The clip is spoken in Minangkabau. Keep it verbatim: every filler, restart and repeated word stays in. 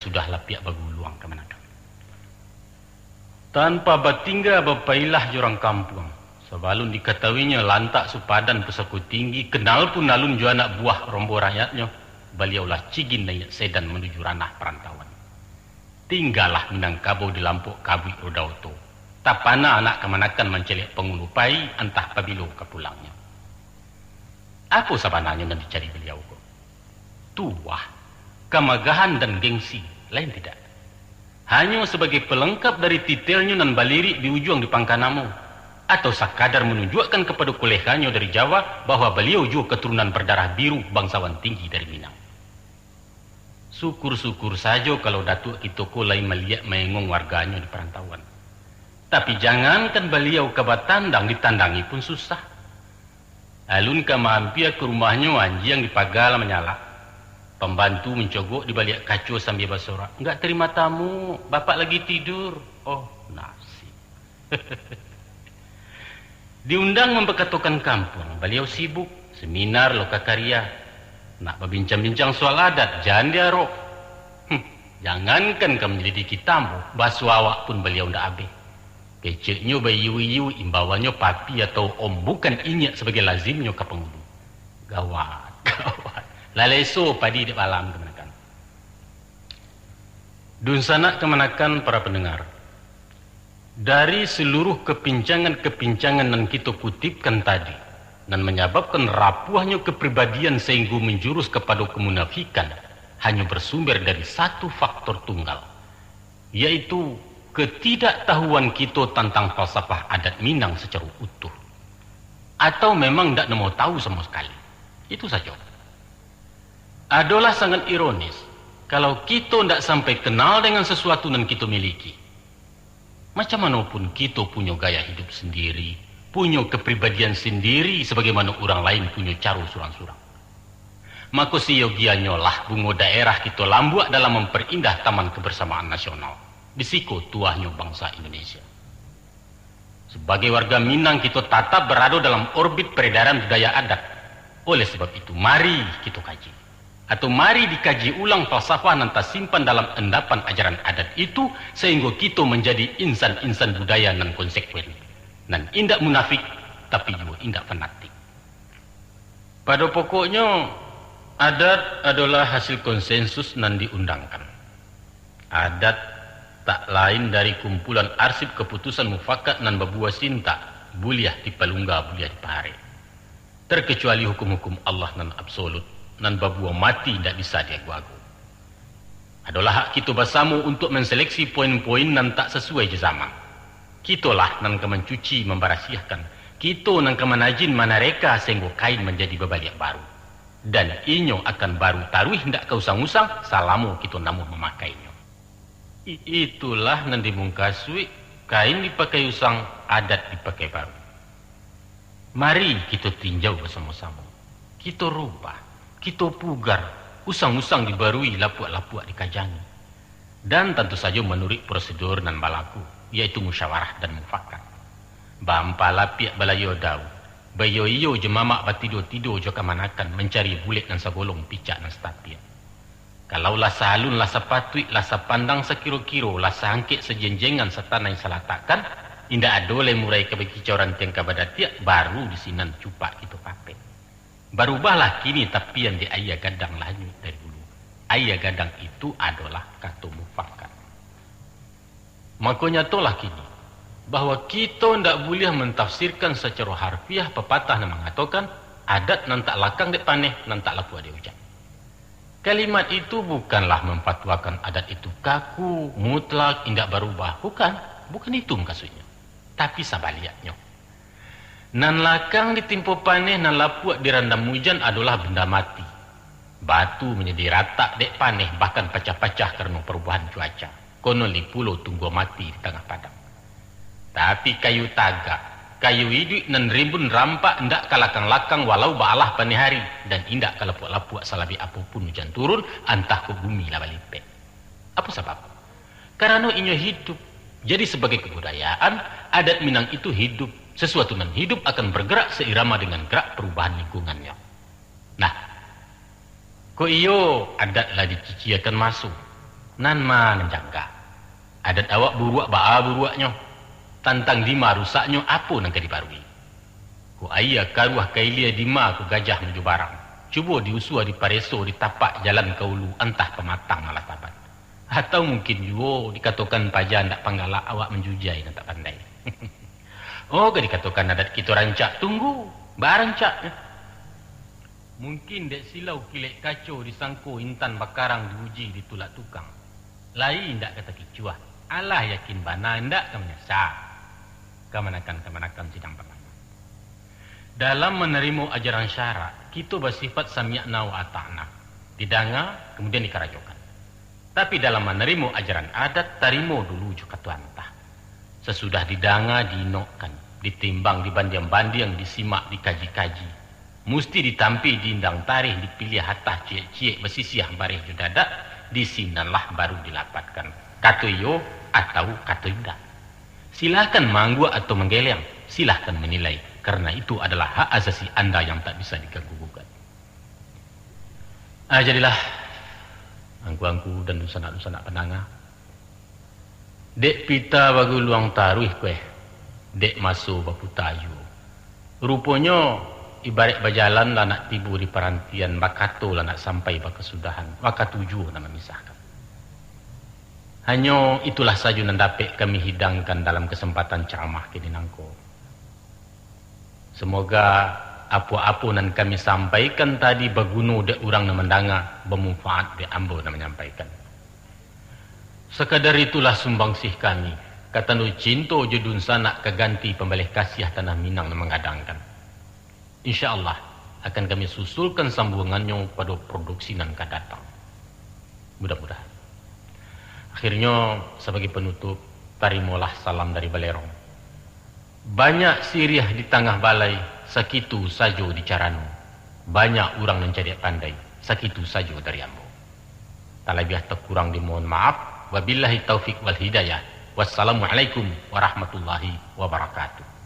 sudah lapiak baguluang kamanakan. Tanpa batingga bapailah jo urang kampuang. Sabalun dikatahuinyo lantak supadan pusako tinggi, kanal pun alun jo anak buah rombo rakyatnyo, baliau lah cigin naiak sedan manuju ranah parantauan. Tinggalah Minangkabau di lampok kabuik roda oto. Tapana anak kamanakan mancaliak pangulu pai, antah pabilo ka pulangnyo. Apo sabananyo nan dicari baliau ko? Tuah, kamagahan, dan gengsi, lain tidak. Hanyo sabagai palengkap dari titelnyo nan balirik di ujuang di pangka namo, atau sakadar manunjuakkan kapado koleganyo dari Jawa bahwa baliau juo katurunan bardarah biru, bangsawan tinggi dari Minang. Syukur-syukur sajo kalau Datuak kito ko lai maliek maengong warganyo di parantauan. Tapi jangankan baliau ka batandang, ditandangi pun susah. Alun ka maampia ka rumahnyo, anjiang di paga lah manyalak. Pambantu mancogok di baliak kaco sambia basorak, "Nggak terima tamu, bapak lagi tidur." Oh, nasib. Diundang mambakatokan kampuang, baliau sibuk, seminar, loka karya. Nak babincang-bincang soal adat, jan diarok. Hmm, jangankan ka manyalidiki tamu, baso awak pun baliau ndak abih. Keceknyo baiyo-iyo, imbauannyo papi atau om, bukan inyiak sabagai lazimnyo ka pangulu. Gawat, gawat. Lah leso padi dek balam kamanakan. Dunsanak kamanakan para pandangar. Dari saluruh kapincangan-kapincangan nan kito kutipkan tadi, nan manyababkan rapuahnyo kapribadian sainggo manjurus kapado kamunafikan, hanyo barsumber dari satu faktor tunggal, yaitu katidaktahuan kito tantang falsafah adat Minang sacaro utuh. Atau memang ndak namo tahu samo sakali. Itu sajo. Adolah sangat ironis, kalau kito ndak sampai kenal dengan sasuatu nan kito miliki. Macam mano pun kito punyo gaya hidup sandiri, punyo kapribadian sandiri, sabagaimano urang lain punyo caro surang-surang. Mako, siyogianyolah bungo daerah kito lambuak dalam mamperindah Taman Kebersamaan Nasional, di siko tuahnyo bangsa Indonesia. Sabagai warga Minang, kito tatap barado dalam orbit peredaran budaya adat. Oleh sabab itu, mari kito kaji. Atau mari dikaji ulang falsafah nan tasimpan dalam endapan ajaran adat itu, sainggo kito manjadi insan-insan budaya nan konsekuen, nan indak munafik, tapi juo indak fanatik. Pado pokoknyo, adat adolah hasil konsensus nan diundangkan. Adat tak lain dari kumpulan arsip kaputusan mufakat nan babuah sintak, buliah dipalungga, buliah dipaharek. Terkecuali hukum-hukum Allah nan absolut, nan babuah mati indak bisa diago-ago. Adolah hak kito basamo untuak manseleksi poin-poin nan tak sasuai jo zaman. Kitolah nan ka mancuci, mambarasiahkan. Kito nan ka manajin, manareka, sainggo kain manjadi babaliak baru. Dan inyo akan baru taruih, indak ka usang-usang, salamo kito namuah mamakainyo. I-, itulah nan dimungkasuik, kain dipakai usang, adat dipakai baru. Mari kito tinjau basamo-samo. Kito rubah, kito pugar, usang-usang dibarui, lapuak-lapuak dikajangi. Dan tantu sajo manuruik prosedur nan balaku, yaitu musyawarah dan mufakat. Baampalapiak balayo daun, baiyo-iyo jo mamak, batido-tido jo kamanakan, mancari bulek nan sagolong, picak nan satapiak. Kalau lah saalun, lah sapatuik, lah sapandang sakiro-kiro, lah saangkek sajenjengan, satanai salatakkan, indak ado lai murai ka bakicoran tiang ka badatiak, baru di sinan cupak kito papek. Barubahlah kini tapian dek aia gadang lah hanyuik dari hulu. Aia gadang itu adolah kato mufakat. Mako nyatolah kini, bahwa kito ndak buliah mantafsirkan sacaro harfiah papatah nan mangatokan, "Adat nan tak lakang dek paneh, nan tak lapuak dek ujan." Kalimat itu bukanlah mamfatuakan adat itu kaku, mutlak, indak barubah. Bukan, bukan itu mukasuiknyo. Tapi sabaliaknyo. Nan lakang ditimpo paneh, nan lapuak dirandam ujan adolah banda mati. Batu manjadi ratak dek paneh, bahkan pacah-pacah karano parubahan cuaca. Konon li pulo tunggua mati di tangah padang. Tapi kayu tagak, kayu iduik nan rimbun rampak, indak ka lakang-lakang walau baalah paneh ari, dan indak ka lapuak-lapuak salabek apo pun ujan turun, antah ko bumi lah balipek. Apo sabab? Karano inyo hidup. Jadi, sabagai kabudayaan, adat Minang itu hidup. Sasuatu nan hidup akan bergerak seirama dengan gerak perubahan lingkungannya. Nah, kok iyo adat lah diciciakan maso, Nan ma nan jangga? Adat awak buruak baa buruaknyo? Tantang dima rusaknyo, apo nan ka diparui? Ko aia karuah ka ilia dima, ko gajah manuju barang. Cubo diusua, dipareso, ditapak jalan ka ulu, antah pamatang malah taban. Atau mungkin juo dikatokan paja ndak panggalak, awak manjujai nan tak pandai. Oh, ka dikatokan adat kito rancak, tunggu, barancaknyo. Mungkin dek silau kilek kaco disangko intan bakarang, diuji ditulak tukang. Lai indak ka takicuah, alah yakin bana indak ka manyasa. Kamanakan-kamanakan sidang parlama. Dalam manarimo ajaran syarak, kito basifat sami'na wa ata'na, didanga, kamudian dikarajokan. Tapi dalam manarimo ajaran adat, tarimo dulu jo kato antah. Sasudah didanga, diinokkan, ditimbang, dibandiang-bandiang, disimak, dikaji-kaji. Musti ditampi, diindang tarih, dipiliah atah ciek-ciek, basisiah bareh jo dadak, di sinanlah baru dilapatkan kato iyo atau kato indak. Silahkan maangguak atau manggeleng, silahkan manilai, karena itu adalah hak asasi anda yang tak bisa diganggu gugat. Ah, jadilah, angku-angku dan dunsanak-dunsanak pandanga. Dek pita baguluang taruih kueh, dek maso baputa juo. Ruponyo, ibarat bajalan lah nak tibo di parantian, bakato lah nak sampai bakasudahan, wakatu juo nan mamisahkan. Hanyo itulah sajo nan dapek kami hidangkan dalam kasempatan caramah kini nangko. Samoga apo-apo nan kami sampaikan tadi baguno dek urang nan mandanga, bamanfaat dek ambo nan manyampaikan. Sakadar itulah sumbangsih kami, ka tando cinto jo dunsanak, ka ganti pambaleh kasiah Tanah Minang nan manggadangkan. Insya Allah, akan kami susulkan sambuangannyo pado produksi nan ka datang. Mudah-mudahan. Akhirnyo, sabagai panutup, tarimolah salam dari Balerong. Banyak siriah di tangah balai, sakitu sajo di carano. Banyak urang nan cadiak pandai, sakitu sajo dari ambo. Talabiah takurang dimohon maaf. Wabillahi taufik wal hidayah. Wassalamualaikum warahmatullahi wabarakatuh.